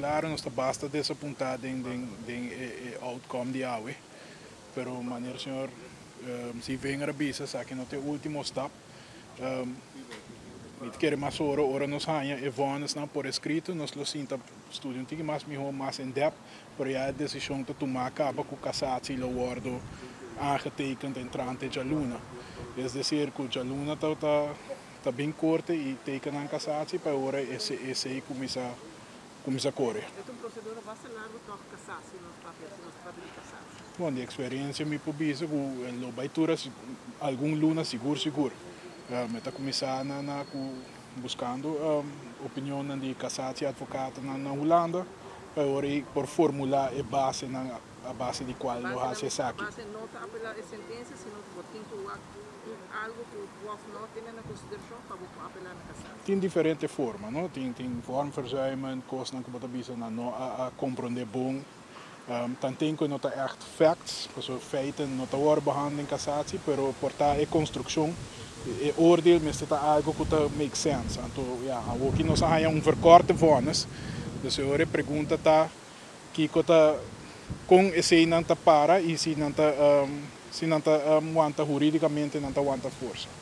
Claro, nos ta basta desapunta den e outcome di awe, pero manera señor Sievinger a bisa, esaki no ta e ultimo stap. Mi ta kere mas ora nos haña e vonnisnan por escrito, nos lo sinta studia un tiki mas miho, mas in depth, pero ya e decision ta tuma caba cu cassatie lo wordo aangetekend entrante djaluna. Es decir, cu djaluna ta bin corte y tekenan cassatie pa ora esey cuminsa core. E ta un procedura basta largo toch, cassatie, nos papia, si nos papia di cassatie? Bon, di experiencia mi por bisa cu lo bay dura algun luna sigur sigur. Mi ta cuminsa na cu buscando opinionnan di cassatie advocatennan na Hulanda pa ora por formula e basenan a base di cual lo haci esaki. Base no ta apela e sentencia, sino cu bo tin cu algo cu of no tene na consideracion pa bo apela na cassatie. Tin diferente forma, no? Tin vormverzuimen, cosnan cu bo ta bisa nan no a comprende bon. Tanten cu no ta echt facts, paso feiten no ta worden behandeld in cassatie, pero por ta e construccion, e oordeel mester ta algo cu ta make sense. Anto, ja, aki nos a haya un verkorte vonnis, dus e pregunta ta kiko ta con esey nan ta para y si nan ta wanta juridicamente, nan ta wanta forsa.